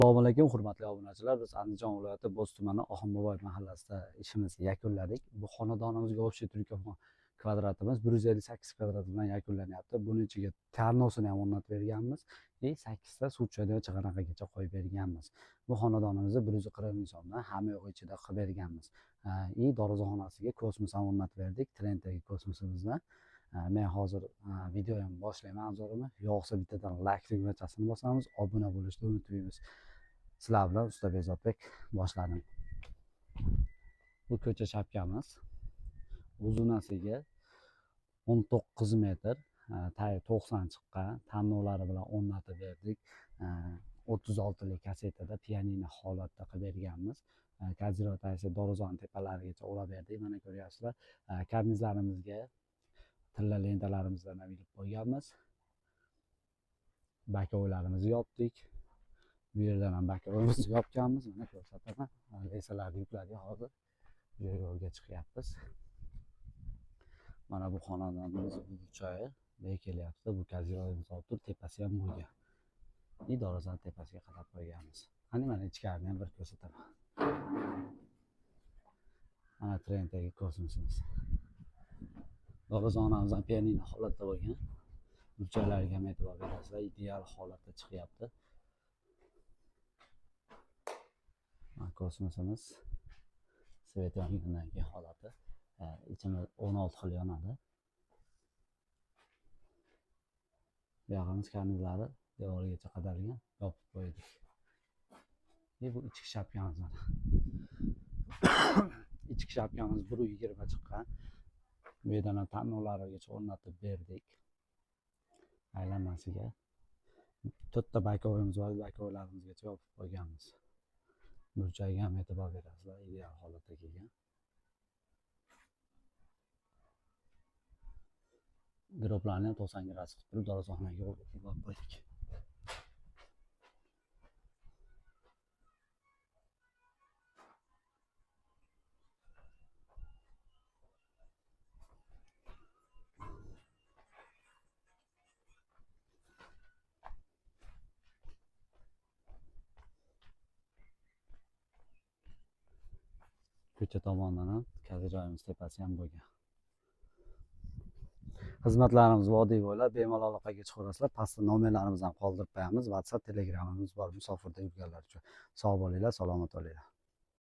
Assalomu alaykum, hurmatli obunachilar. Biz Andijon viloyati Bo'z tumani Oxunboboy mahallasida ishimizni yakunladik. Bu xonadonimizga общий трехкомнатный kvadratimiz 158 kvadrat bilan yakunlanyapti. Buni ichiga tarnosini ham o'rnatib berganmiz и 8 ta suv tushadigan chig'anaqagacha qo'yib berganmiz. Bu xonadonimizni 140 ming so'mdan hamma yo'q ichida qilib berganmiz. И darvozaxonasiga kosmos ham o'rnatib berdik, Trenddagi kosmosimizni. Men hozir videoyim boshlayman obzorimni. Yoqsa bittadan like tugmachasini bosamiz, obuna bo'lishni unutmaymiz. Sizlar bilan usta Behzodbek boshladim. Bu ko'cha chapkamiz. Uzunasiga 19 metr, tayi 90 chiqqan, tanlovlari bilan o'rnatib berdik. 36lik kasetada pianino holatda qilib berganmiz. Kaziro taysi darvozani tepalarigacha ulab berdik. Mana ko'ryapsizlar, karnizlarimizga tilla lentalarimizdan ham ilib qo'yganmiz. Bakovlarimizni yopdik. Bu yerdan ham bakovimizni yopganmiz. Mana ko'rsataman. Lesalarni yukladik hozir. Bu yo'lga chiqyapmiz. Mana bu xonadonimiz burchagi bu kelyapti. Bu kaziroyimiz olib turib, tepasi ham bo'lgan. И darvozani tepasiga qadab qo'yganmiz. Qani mana ichkarini ham bir ko'rsataman. Mana Trenddagi kosmosimiz. Darvozamiz ham pianino holatda bo'lgan. Burchaklariga ham e'tibor berasizlar, ideal holatda chiqyapti. Mana kosmosimiz svet yongandan keyin holati, ichida 16 xil yonadi. Bu yog'imiz karnizlari devorgacha qadalgan, yopib qo'ydik. Bu ichki shapkamiz mana. Ichki shapkamiz 1.20 chiqqan. Bu yerdan ham tanlovlarigacha o'rnatib berdik. Aylanmasiga 4 ta bakovimiz bor, bakovlarimizgacha yopib qo'yganmiz. Burchagiga ham e'tibor berasizlar, ideal holatda kelgan. Giroblarni ham 90 gradus qilib turib darvozaxonaga ulab qo'ydik. Ko'cha tomondan ham kaziroyimiz tepasi ham bo'lgan. Xizmatlarimiz vodiy bo'ylab bemalol aloqaga chiqaverasizlar. Pastda nomerlarimizni ham qoldirib qo'yamiz. WhatsApp, Telegramimiz bor musofirda yurganlar uchun. Sog' bo'linglar, salomat bo'linglar.